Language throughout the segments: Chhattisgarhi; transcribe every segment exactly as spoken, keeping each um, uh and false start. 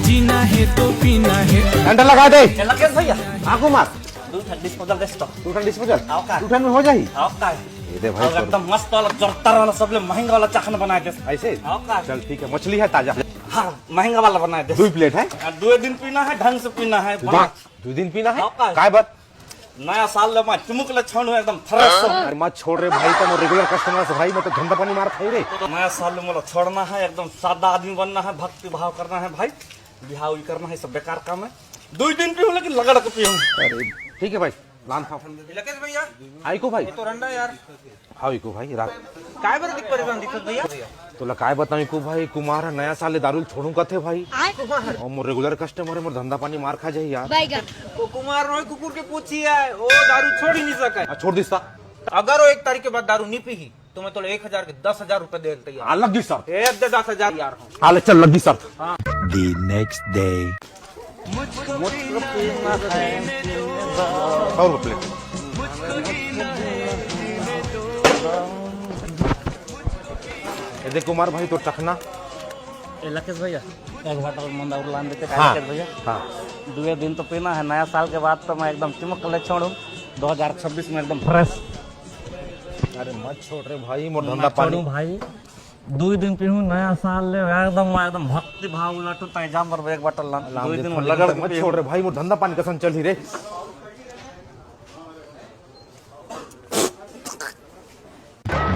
जीना है तो पीना है। डंडा लगा दे। ए, लकेश भैया। हाँ कुमार। दू ठन डिस्पोजल दे तो। दू ठन डिस्पोजल? आओ का? दू ठन में हो जाही? आओ का? ये दे भाई, और तो एकदम मस्त वाला, जोरदार वाला, सबले महंगा वाला चाखना बनाए दे। ऐसे? आओ का? चल ठीक है, मछली है ताजा। हाँ, महंगा वाला बनाए दे। दू प्लेट है? हाँ, दू दिन पीना है, ढंग से पीना है। वाह, दू दिन पीना है? आओ का? काय बात? नया साल ले मैं चुमुक ले छोड़ू एकदम fresh। अरे मत छोड़ रे भाई, तो रेगुलर कस्टमर से भाई, मैं तो धंधा पानी मार खाई रे। नया साल ले मोला छोड़ना है, एकदम सादा आदमी बनना है, भक्ति भाव करना है भाई, बिहाव ही करना है, सब बेकार काम है। दू दिन पीहूँ लेकिन लगड़ के पीहूँ। अरे ठीक है भाई, लान खाओ। लकेश भैया, हाई को भाई। ये तो रंडा यार। हाई को भाई, रात काय बर दिख परेशान दिखत भैया? तोला काय बताऊं को भाई, कुमार ह नया साल ले दारू ल छोड़ू कथे भाई। आय कुमार। और मोर रेगुलर कस्टमर है, मोर धंधा पानी मार खा जाही यार। बैगन। को कुमार नोय, कुकुर के पूछी है, ओ दारू छोड़ ही नहीं सके। आ, छोड़ दिस ता। अगर वो एक तारीख के बाद दारू नहीं पीही, तो मैं तोला एक हजार के दस हजार रुपए दे तैयार। हाँ, लग गई शर्त। ए, दे दस हजार यार। हाँ, ले चल, लग गई शर्त। हाँ। The next day. सौ रुपये प्लेट। ये देख कुमार भाई, तो चखना। ए, लकेश भैया, एक बाटल मन दारू लान देते, हाँ, लकेश भैया। हाँ। दुए दिन तो पीना है, नया साल के बाद तो मैं एकदम चिमक ले छोड़ू। दो हज़ार छब्बीस में एकदम fresh। अरे मत छोड़ रे भाई, मोर धंधा पानी। छोड़ू भाई, दुई दिन पीहूँ, नया साल ले एकदम, एकदम भक्ति भाव उलटू, तय जाम पर एक बाटल लान। लान दुई दे दिन में फल लगड़ के मत पीहूँ। छोड़ रे भाई, मोर धंधा पानी कसन चलही रे।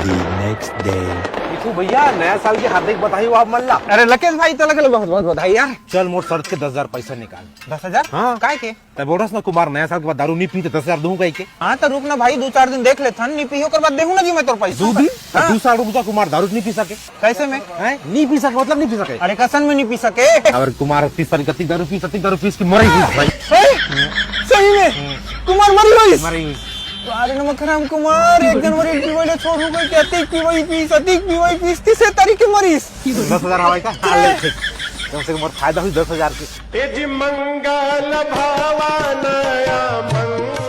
The next day. देखो भैया, नया साल की हार्दिक बधाई हो आप मन ला। अरे लकेश भाई, तो लगे बहुत बहुत बधाई यार। चल, मोर शर्त के दस हजार पैसा निकाल। दस हजार? हाँ। काय के? तब बोलस ना कुमार, नया साल के बाद दारू नहीं पीते, दस हजार दूं कह के। हाँ, तो रुक ना भाई, दू चार दिन देख लेथन, नहीं पीही, ओकर बाद देहूं ना जी मैं तोर पैसा। दू दिन? हाँ। दू साल रुक जा कुमार, दारू नहीं पी सके। कैसे में? हैं? नहीं पी सके, मतलब नहीं पी सके। अरे कसन में नहीं पी सके? अरे कुमार, तीस तारीख कतिक दारू पीस, अतिक दारू पीस की मरई हुई भाई। हैं? सही में? कुमार मरई हुई? मरई हुई। अरे नमक हराम कुमार, एक जनवरी पीवई ले छोड़ू कह के अतिक पीवई पीस, अतिक पीवई पीस, तीस तारीख के मरीस। दस हजार आवे का? हाँ, ले, ठीक। कम से कम मोर फायदा हुई दस हजार के। ए जी मंगल भवन या मंगल